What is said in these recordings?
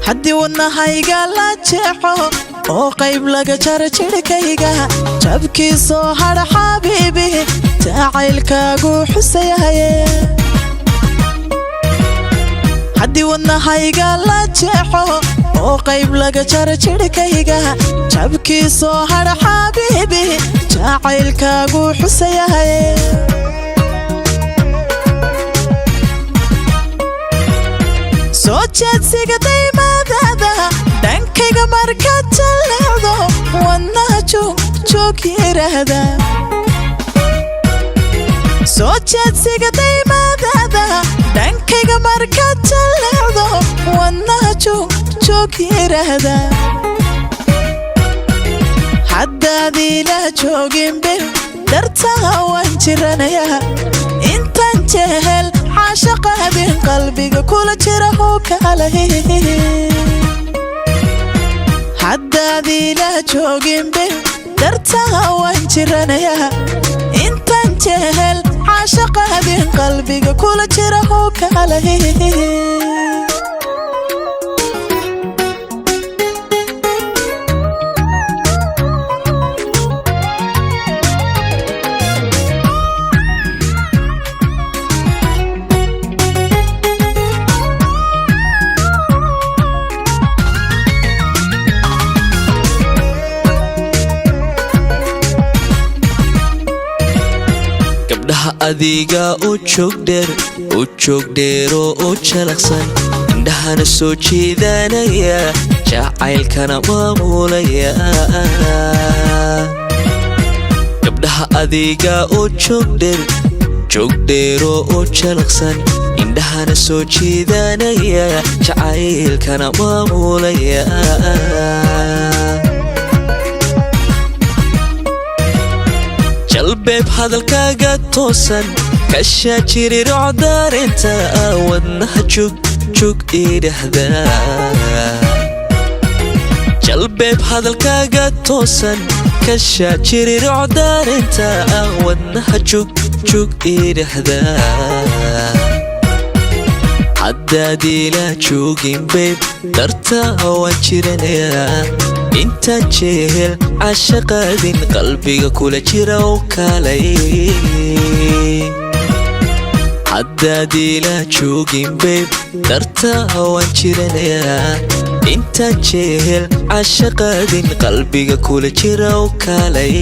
Haddii wadnahayga la jeexo oo qayb laga jaro jidhkayga, jabkiisoo hadha xabiibi jacaylkaagu xusayahaye. Haddii wadnahayga la jeexo oo qayb laga jaro jidhkayga, jabkiisoo hadha xabiibi jacaylkaagu xusayahaye. Soo jeedsiga daymadaada dhankayga markaad jalleecdo, wadnaha joogjoog yidhaahda. Soo jeedsiga daymadaada dhankayga markaad jalleecdo, wadnaha joogjoog yidhaahda. Haddaad ila joogin bil, dartaha waan jiranayaa. Intaan jehel caashaqaadin qalbiga kula jira hoo kaalay. Haddaad ila joogin bil, dartaha waan jiranayaa. Intaan jehel caashaqaadin qalbiga kula jira hoo kaalay. Gabdhaha adiga u joogdheer, u joogdheeroo u jalaqsan, indhahana soo jeedanaya, jacaylkana maamulaya. Gabdhaha adiga u joogdheer, joogdheeroo u jalaqsan, indhahana soo jeedanaya, jacaylkana maamulaya. Jalbeeb hadalkaaga toosan, kashaa jirirocdaarinta, wadnaha jugjug idhahda. Jalbeeb hadalkaaga toosan, kashaa jirirocdaarinta, wadnaha jugjug idhahda. Haddaad ila joogin beyb, dartaa waan jiranayaa. Intaan jehel cashaqaadin qalbiga kula jira u kaalay. Haddaad ila joogin beyb, dartaa waan jiranayaa. Intaan jehel cashaqaadin qalbiga kula jira u kaalay.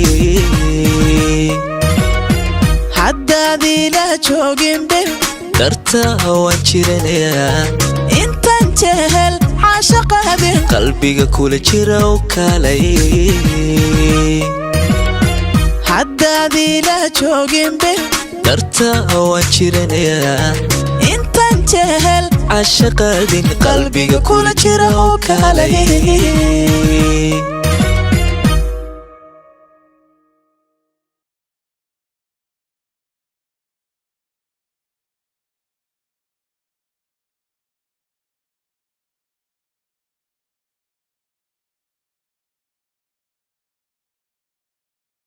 Haddaad ila joogin bil, Dartaa waan jiranayaa. Intaan jehel caashaqaadin qalbiga kula jira u kaalay. Haddaad ila joogin bil, Dartaa waan jiranayaa. Intaan jehel cashaqaadin qalbiga kula jira oo kaalay.